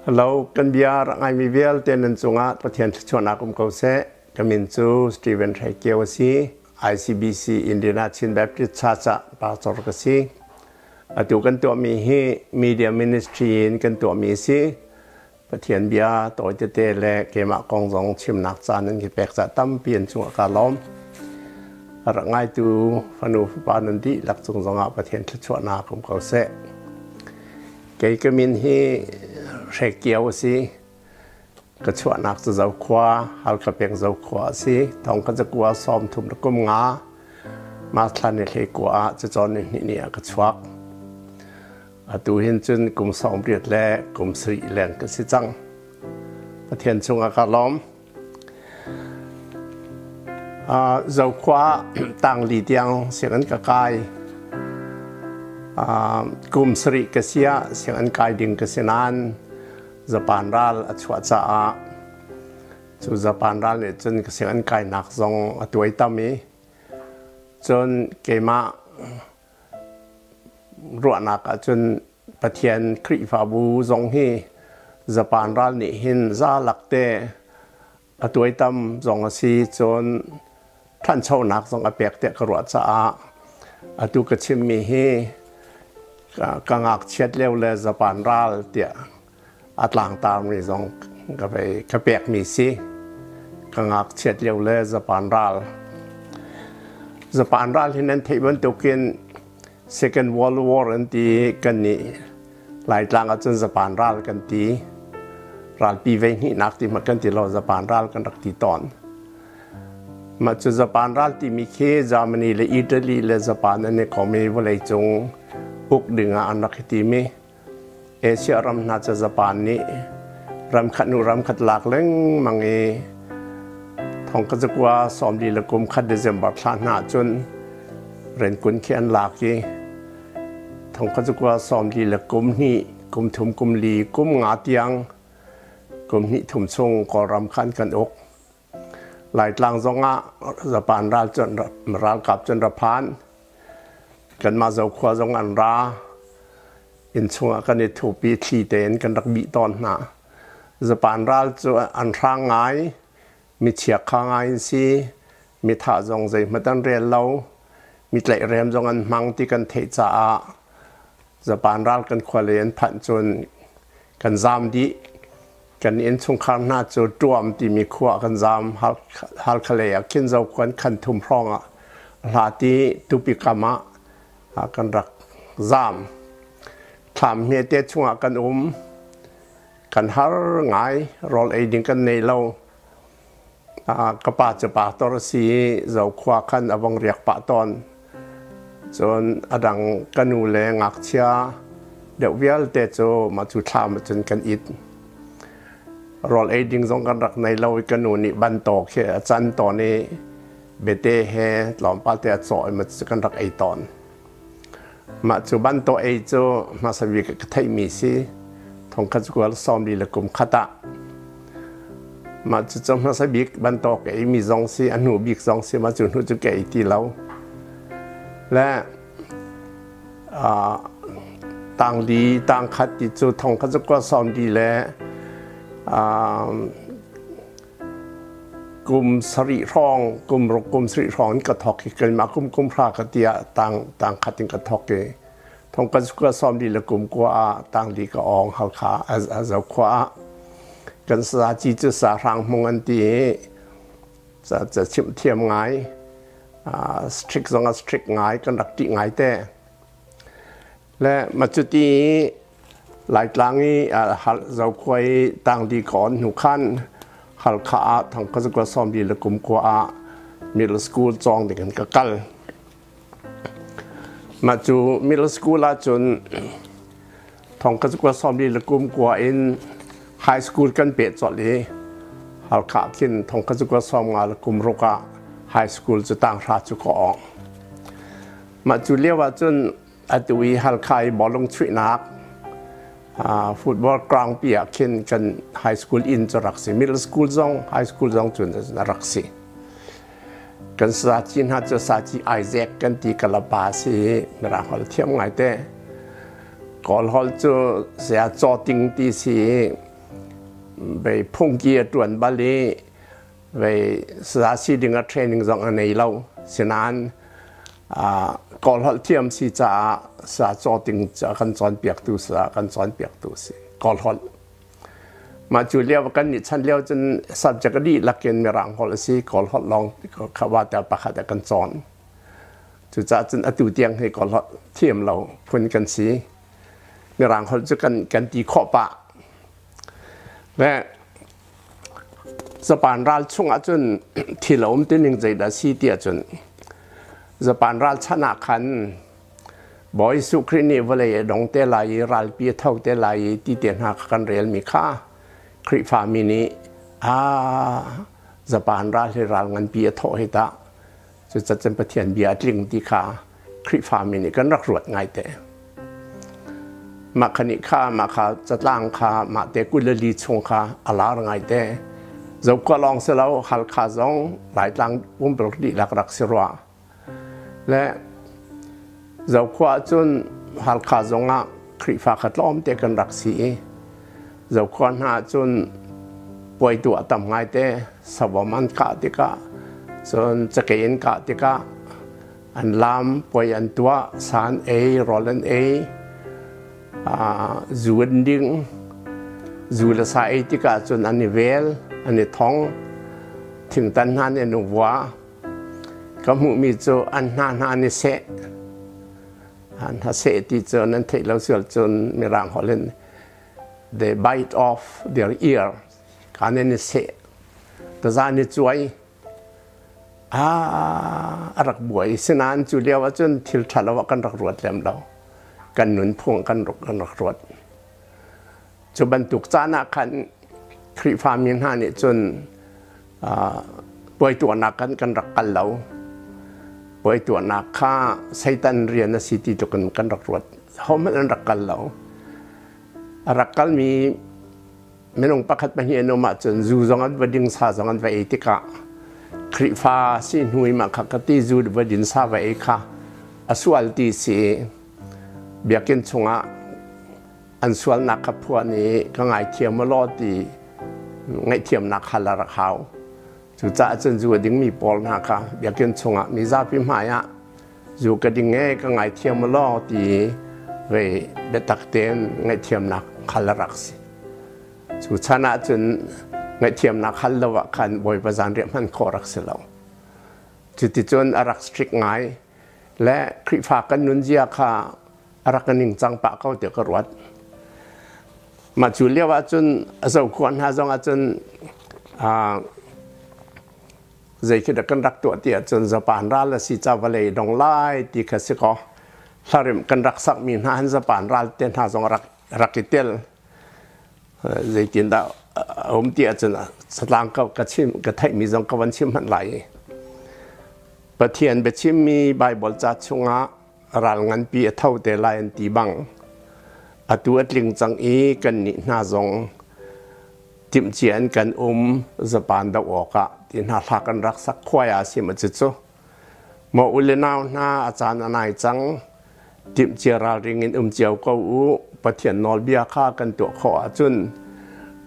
Hello, kan bia rak ngaimi vialte nan cungah Pathian thluachuahnak um ko seh. Ka min cu Stephen Hre Kio a si. ICBC Indiana Chin Baptist Church ah pastor ka si. Atu kan tuahmi hi Media Ministry in kan tuahmi a si. Pathian bia tawi tete le keimah kong zong chimnak caan nan ka pek caah tampi an cungah kaa lawm. A rak ngaitu fanu fapa nan dihlak cung zongah Pathian thluachuahnak um ko seh. Kei ka min hi Hre Kio a si. Ka chuahnak cu Zokhua, Halkha peng Zokhua a si. Thong ka cakua sawm thum le kum nga March thla ni hlei kua ah cacawn ni hnih ni ah ka chuak. Atu hin cun kum 80 le kum sarih leng ka si cang. Pathian cungah ka lawm. Zokhua tangli tiang sianginn ka kai. Kum sarih ka si ah sianginn kai ding ka si nain Japan ral a chuah caah cu Japan ral nih cun ka sianginn kainak zong a tuaitam i cun keimah ruahnak ahcun Pathian Khrihfabu zong hi Japan ral nih hin zalak te a tuaitam zong a si, cun ṭhanchonak zong a pek tiah ka ruah caah atu ka chimmi hi ka ngakchiat lio le Japan ral tiah a tlangtarmi zong ka vei ka pekmi si. Ka ngakchiat lio le Japan ral. Japan ral hi nan theih bantukin Second World War an ti. Kan nih Laitlang ahcun Japan ral kan ti. Ralpi vei hnihnak ti hmanh kan ti lo, Japan ral kan rak ti tawn. Mah cu Japan ral timi khi Germany le Italy le Japan an i kom i vawleicung uk ding ah an rak i timi. Asia ram hna cu Japan nih ram khat hnu ram khat lak lengmang i thong ka cakua sawmli le kum khat December thla hna cun Renkun khi an lak i thong ka cakua sawmli le kum hnih, kum thum, kum li, kum nga tiang kum hnih thum chung Kawlram khan kan uk. Laitlang zongah Japan ral cun ralkap cun ra phan. Kanmah Zokhua zong an ra. Inn chungah kan i thupi, thli tein kan rak bih tawn hna. Japan ral cu an hrang ngai, mi chiakha ngai an si, mi thah zong zeihmanh an rel lo, mi tlaihhrem zong an hmang ti kan theih caah Japan ral kan khua lei an phanh cun kan zaam dih. Kan innchungkhar hna cu Ṭuam timi khua ah kan zaam. Halkha lei ah khin Zokhua khan thum hrawng ah hlat i tupi kam ah kan rak zaam. Thlam hmete chungah kan um. Kan har ngai. Rawl ei ding kan nei lo. Ka pa cu pastor a si i Zokhua khan a vong riak pah tawn. Cun a dang ka nu le ngakchia deuh vialte cu mah cu thlam ahcun kan it. Rawl ei ding zong kan rak nei lo i ka nu nih bantaw khi a can tawn i bete he tlawmpal te a cawh i mah cu kan rak ei tawn. Mah cu bantaw ei cu hmasa bik ka theihmi si. Thongkhat kual sawmli le kum khat ah mah cu cu hmasa bik bantaw ka eimi zong si, a hnu bik zong si. Mah cu hnu cu ka ei ti lo. Le tangli tangkhat ti cu thongkhat cu kual sawmli le kum sarih hrawng, kum ruk kum sarih hrawng in ka thawk i keimah kum kum hra ka ti ah tang tang khat in ka thawk i thong kan sukla sawm li le kum kua ah tang li ka ong. Halkha a Zokhua ah kan saci cu sa hrang hmung an ti i ca ca chimh thiam ngai, strict zong a strict ngai, kan rak ṭih ngai te. Le macuti Laitlang i Zokhua i tangli kawn hnu khan Halkha ah thangkazakua sawmli le kum kua ah middle school cawng ding in ka kal. Mah cu middle school ahcun thongkazakua sawmli le kum kua in high school kan peh colh i Halkha khin thongkazakua sawmnga le kum ruk ah high school cu tanghra cu ka awng. Mah cu lio ahcun atu i Halkha i bawlung chuihnak football ground pi ah khin kan high school inn cu rak si. Middle school zong, high school zong cun a rak si. Kan saci hna cu saci Isaac kan ti, kalapa si, mirang holh thiam ngai te. Kawl holh cu saya Caw Ting ti si. Vei phungki a ṭuan bal i vei saya si ding ah training zong a nei lo. Sinain Kawl holh thiam si caah sa cawting kan cawnpiaktu sa kan cawnpiaktu si Kawl holh. Mah cu lio kan nih chan lio cun subject a dihlak in Mirang holh a si, Kawl holh lawng kha wa te pakhat ah kan cawn. Cucaah cun atu tiang hi Kawl holh thiam lo phun kan si. Mirang holh cu kan ti khawh pah. Le Japan ral chung ahcun thil a um tining zeidah si ti ahcun Japan ral chan ah khan Bawi Jesuh Khrih nih vawlei a dong te lai i ralpi a tho te lai i ti te hna kha kan relmi kha Khrihfami nih aa Japan ral hi ral nganpi a thawh hi tah cucacun Pathian bia a tling ti kha Khrihfami nih kan rak ruat ngaite. Mah kha nih kha mah kha catlang kha mah te 24 chung kha a lar ngaite. Zokhua lawng si lo Halkha zong Laitlang pumpuluk dihlak rak si rua. Le Zokhua cun Halkha zongah Khrihfa kha tlawmte kan rak si i Zokhua hna cun puai tuah tam ngaite savom an kah tikah cun cakei an kah tikah an lam puai an tuah sa an ei rawl an ei zu an ding zu le sa ei tikah cun an i vel an i thong thingtan hna nih an vua ka hmuhmi cu an hna hna an i seh an hna seh ti cu nan theih lo sual cun mirang holh in they bite off their ear kan in i seh taza ni cuai a rak buai. Sinain cu lio ahcun thil ṭha lo ah kan rak ruat lem lo. Kan nunphung kan rak ruat. Cu bantuk caan ah khan Khrihfami hna nih cun puai tuahnak kan kan rak kal lo. Puai tuahnak kha Satan rian a si ti tluk in kan rak ruat. Hohmanh an rak kal lo. A rak kalmi minung pakhat pahnih an um ahcun zu zong an va ding sa zong an va ei tikah Khrihfa si hnu i mah kha ka ti zu va din sa va ei kha a sual ti si biakinn chungah an sualnak kha phuan i ka ngaithiam law ti ngaihthiamnak hal a rak hau. Cucaah cun zu a dingmi pawl hna kha biakinn chungah mizapi hmai ah zu ka ding e ka ngaithiam law ti ve biatak tein ngaihthiamnak hal a rak si. Cu chan ahcun ngaihthiamnak hal lo ah khan Bawipa zanriah hman khawh rak si lo. Cuticun a rak strict ngai le Khrihfa kan nunzia kha a rak ningcang pah ko tiah ka ruat. Mah cu lio ahcun a zokhua hna zong ahcun zei khi dah kan rak tuah ti ahcun Japan ral a si ca vawlei dong lai ti kha si kaw hlarim kan rak sakmi hna han Japan ral te hna zong rak rak i tel zeitindah a um ti ahcun satlang ka ka chim ka theihmi zong ka van chim hmanh lai i Pathian biachimmi Baibal ca chungah ral nganpi a tho te lai an ti bang atu a tling cang i kannih hna zong timhcia in kan um Japan doh awkah ti hna hla kan rak sak khuai ah si ma cucu maw u le nau hna a caan a nai cang timhcia ralring in um cio ko u Pathian nawlbia kha kan tuah khawh ahcun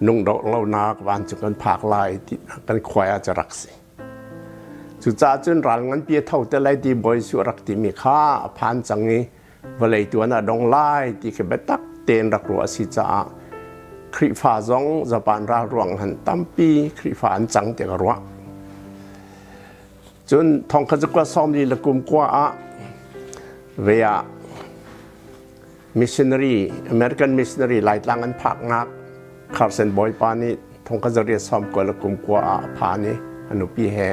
nungdok lonak vancung kan phak lai ti kan khuai ah cu rak si cucaah cun ral nganpi a tho te lai ti Bawi Jesuh rak timi kha a phan cang i vawlei tuan ah dong lai ti khi biatak tein rak ruah a si caah Khrihfa zong Japan ral ruang han tampi Khrihfa an cang ti ka ruah. Cun thongkhat zakua sawmli le kum kua ah ve ah missionary American missionary Laitlang an phaknak Carson bawipa nih thongkhat zariat sawm kua le kum kua ah a phan i a nupi he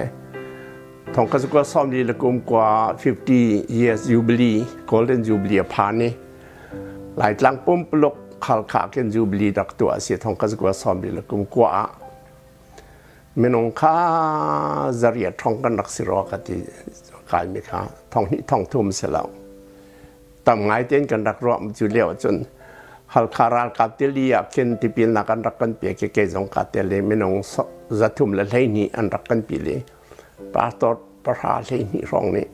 Thongkhat zakua sawmli le kum kua 50 years jubilee golden jubilee a phan i Laitlang pumpuluk Halkha khin jubilee rak tuah a si thongkhat zakua sawmli le kum kua ah minung kha zariat thong kan rak si rua ka ti kai mi kha thong hnih thong thum si lo tam ngai tein kan rak ruah cu lio cun Halkha ralkap tili ah khin tipilnak an rak kan pek i kei zong ka tel i minung 312 an rak kan pil i pastor 10 12 hrawng nih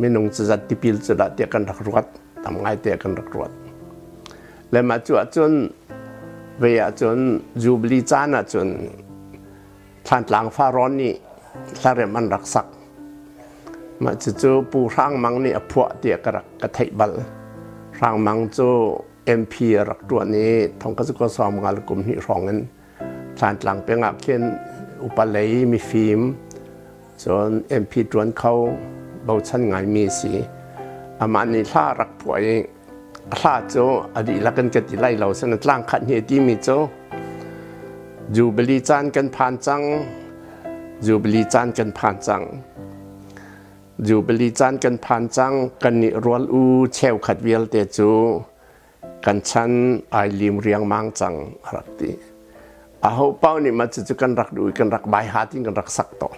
minung cazat tipil cu dah tiah kan rak ruat tam ngai te kan rak ruat le mah cu ahcun Ve ahcun Jubilee caan ahcun Thlantlang Farrawn nih hlarem an rak sak. Mah cucu Pu Hrang Mang nih a phuah tiah ka rak ka theih bal. Hrang Mang cu MP a rak ṭuan i thong ka cu 95 le kum hnih hrawng in Thlantlang peng ah khin upa lei mifim cun MP ṭuan kho bochan ngaimi a si. Amah nih hla a rak phuah i a hla cu a dihlak in ka ti lai lo sin tlang khat hni timi cu Jubilee caan kan phan cang, Jubilee caan kan phan cang. Jubilee caan kan phan cang, kan nih rual u cheukhat vialte cu kan chan ai lim riangmang cang a rak ti. Aho paoh nih mah cucu kan rak duh i kan rak bai hat in kan rak sak tawn.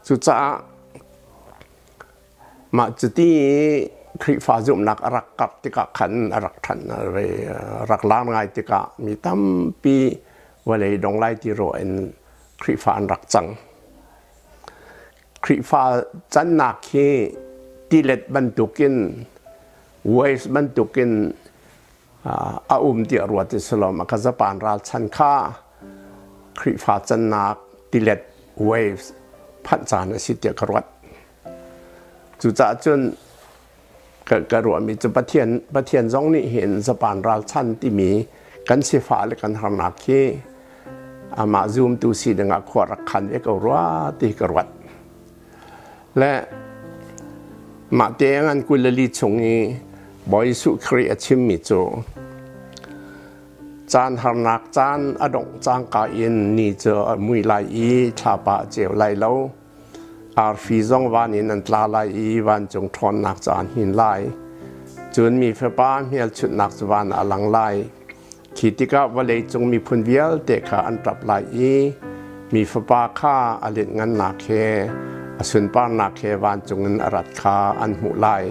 Cucaah mah cuti Khrihfa zumhnak a rak karh tikah khan a rak ṭhan rak lar ngai tikah mi tampi vawlei dong lai ti ruah in Khrihfa an rak cang. Khrihfa cannak hi tilet bantukin waves bantukin a um tiah ruat i silom a ka Japan ralchan kha Khrihfa cannak tilet waves phanh caan a si tiah ka ruat. Cucaah cun ka ruahmi cu Pathian Pathian zong nih hin Japan ralchan timi kan sifah le kan harnak hi amah zumtu si dingah khua rak khan ve ko rua ti ka ruat. Le mah te ngan 24 chung i Bawi Jesuh Khrih a chimmi cu caan harnak caan a dongh cangka in ni cu a mui lai i thlapa a ceu lai lo. Arfi zong van in an tla lai i vancung ṭhawnnak cu aan hnin lai. Cun mi Fapa hmelchunhnak cu van ah a lang lai. Khi tikah vawleicung miphun vialte kha an ṭap lai i mi Fapa kha a lianhngannak he a sunparnak he vancung in a rat kha an hmuh lai.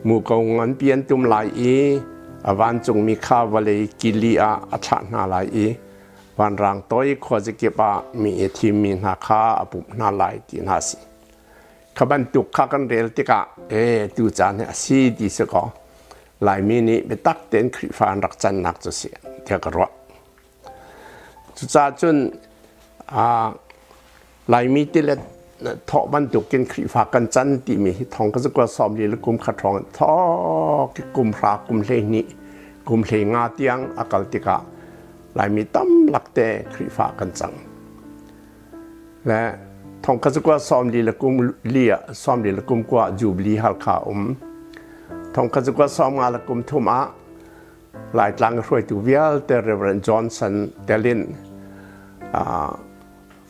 Muko nganpi an tum lai i a vancungmi kha vawlei kili ah a thlah hna lai i vanrang toi khuazakip ah mi i thimmi hna kha a pumh hna lai ti hna a si. Kha bantuk kha kan rel tikah e tu caan hi a si ti si kaw Laimi nih biatak tein Khrihfa an rak cannak cu si tiah ka ruah. Cucaah cun Laimi tilet thawh bantukin Khrihfa kan can timi hi thong ka zakua 40 le kum khat hrawng thawk kum hra kum 12 kum 15 tiang a kal tikah Laimi tam lakte Khrihfa kan cang. Le thong ka zakua 40 le kum li ah 40 le kum kua Jubilee Halkha um. Thong ka zakua 50 le kum thum ah Laitlang hruaitu vialte Reverend Johnson telin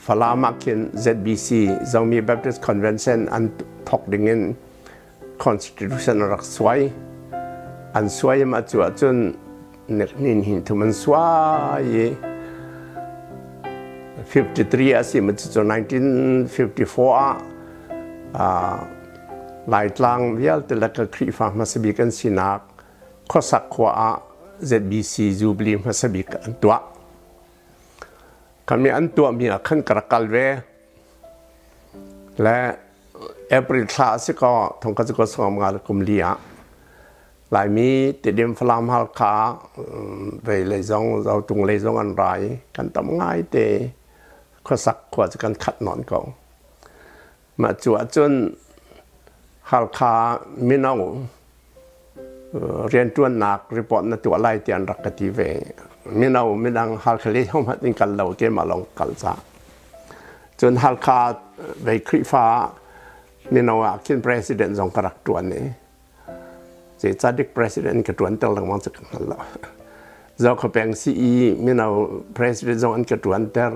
Falam ah khin ZBC Zomi Baptist Convention an thok dingin constitution a rak suai. An suai ma cu ahcun nin hin thum an suai i 53 a si ma cu 1954 ah Laitlang vialte le ka Khrihfa hmasa bik an sinak khuasak khua ah ZBC Jubilee hmasa bik an tuah. Kami an tuahmi ah khan ka rak kal ve. Le April thla a si kaw thong ka cu sawm nga le kum li ah Laimi Tidim Falam Halkha vei lei zong Zotung lei zong an ra i kan tam ngai te khuasak khua cu kan khat nawn ko. Mah cu ahcun Halkha mino rianṭuannak report na tuah lai ti an rak ka ti ve. Mino midang Halkha lei hohmanh in kal lo keimah lawng kal ca. Cun Halkha vei Khrihfa mino ah khin president zong ka rak ṭuan i zeicahdik president ka ṭuan ter lengmang cu ka hngal lo. Zokhua peng CE mino president zong an ka ṭuan ter.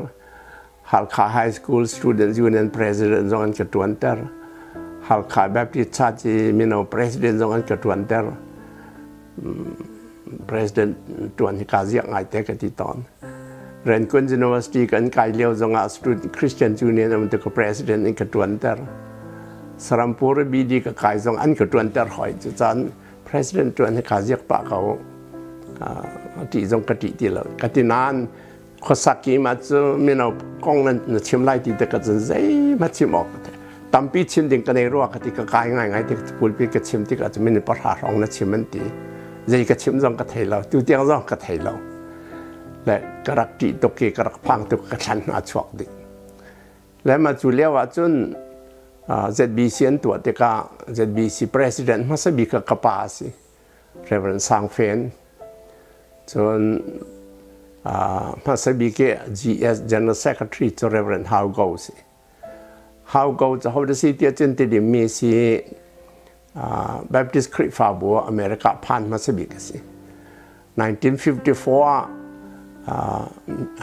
Halkha High School Students Union President zong an ka ṭuanter. Halkha Baptist Church i mino president zong an ka ṭuanter. President ṭuan hi kaa ziak ngaite ka ti tawn. Rangoon University kan kai lio zongah Student Christian Union um ka president in ka ṭuanter. Sarampur BD ka kai zong an ka ṭuanter hoi. Cucaan president ṭuan hi kaa ziak pah ko. Ṭih zong ka ṭih ti lo. Ka ti nain khuasak i mah cu mino kong na chim lai ti te ka cun zeihmanh chim awk ka tampi chim ding ka nei rua ka ti ka kai ngai ngai ti pulpit ka chim tikah cu minute 10 hrawng na chim an ti zei ka chim zong ka thei lo tu tiang zong ka thei lo. Le ka rak ṭih tuk i ka rak phang tuk ka thlan hna chuak dih. Le mah cu lio ah cun ZBC an tuah tikah ZBC president hmasa bik kha ka pa a si. Reverend Sang Fen. Cun hmasa bik i GS General Secretary cu Reverend Hau Go si. Hau Go cu ho da si tiah cun Tidim mi si Baptist Khrihfabu ah America phan hmasa bik a si. 1954 ah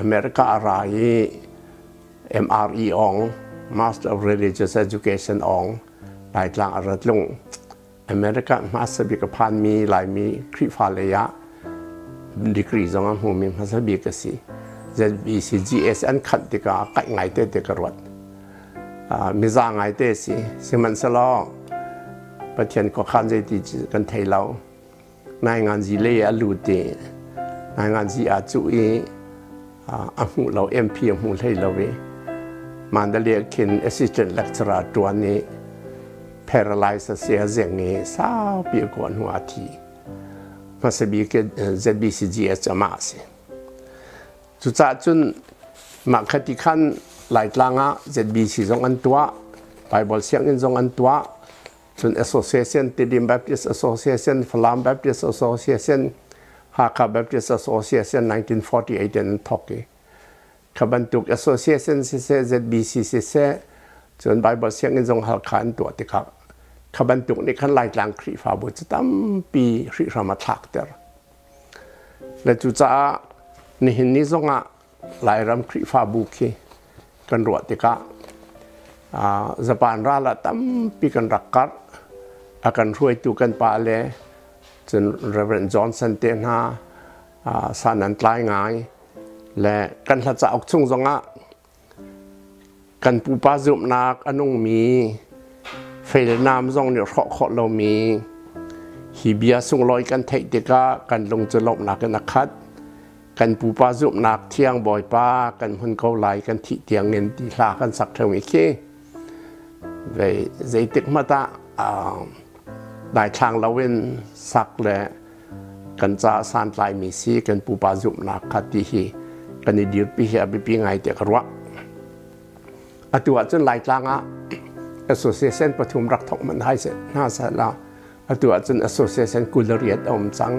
America a ra i MRE ong, Master of Religious Education ong, Laitlang a ra tlung. America hmasa bik a phanmi Laimi Khrihfa lei ah degree zong a hmumi hmasa bik a si. ZBCGS an khanh tikah kaih ngaite te ka ruat. Miza ngaite si. Sihmanhsehlaw Pathian khuakhan zeiti kan thei lo. Nainganzi lei a lut i nainganzi aa cuh i a hmuh lo MP a hmu hlei lo i Mandalay khin assistant lecturer ṭuan i paralyze a si a zeng i saupi a kuan hnu a thi. Hmasa bik ZBCGS amah a si. Cucaah cun mah kha ti khan Laitlang ah ZBC zong an tuah, Bible sianginn zong an tuah, cun Association Tidim Baptist Association, Falam Baptist Association, Hakha Baptist Association 1948 in an thawk i kha bantuk association siseh ZBC siseh cun Bible sianginn zong Halkha an tuah tikah kha bantuk nih khan Laitlang Khrihfabu cu tampi hrihhram a thlakter. Le cucaah nihin ni zongah Lairam Khrihfabu khi kan ruah tikah Japan ral ah tampi kan rak karh. A kan hruaitu kan pa le cun Reverend Johnson te hna san an tlai ngai. Le kan hla cauk chung zongah kan pupa zumhnak a nungmi feilnam zong nih hrawh khawh lomi hi bia sunglawi kan theih tikah kan lung cu lawmhnak in a khat. Kan pupa zumhnak thiang Bawipa kan hmun ko lai kan thih tiangin ti hla kan sak ṭheo i khi zeitik hmanh ah daithlang loin sak le kan caah santlaimi si kan pupa zumhnak kha ti hi kan i dirpi hi a biapi ngai tiah ka ruah. Atu ahcun Laitlang ah association pathum rak thawk manh hai hna seh la atu ahcun association 28 a um cang.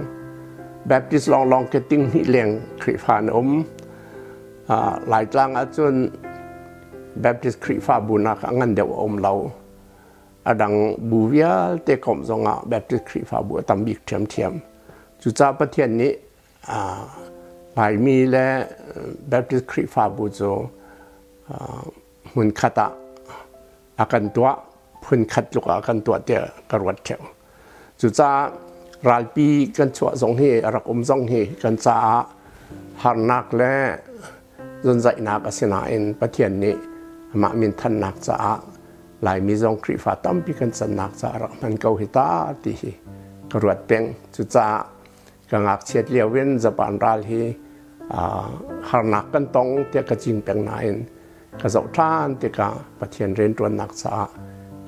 Baptist lawnglawng ke ting hnih leng Khrihfa an um. Laitlang ahcun Baptist Khrihfabu nak a ngan deuh a um lo. A dang bu vialte komh zongah Baptist Khrihfabu a tam bik ṭhiamṭhiam. Cucaah Pathian nih Laimi le Baptist Khrihfabu cu hmunkhat ah a kan tuah, phunkhat tluk ah a kan tuah tiah ka ruat ṭheo. Cucaah ralpi kan chuah zong hi a rak um zong hi kan caah harnak le zonzaihnak a si nain Pathian nih amah minthannak caah Laimi zong Khrihfa tampi kan cannak caah rak hman ko hi ta ti hi ka ruat peng. Cucaah ka ngakchiat lio in Japan ral hi harnak kan tong tiah ka cing peng nain ka zoh ṭhan tikah Pathian rianṭuannak caah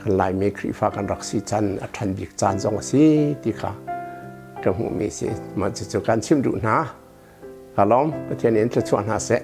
kan Laimi Khrihfa kan rak si can a ṭhan bik caan zong a si ti kha ka hmuhmi si. Mah cucu kan chimh duh hna. Ka lawm. Pathian in thluachuah hna seh.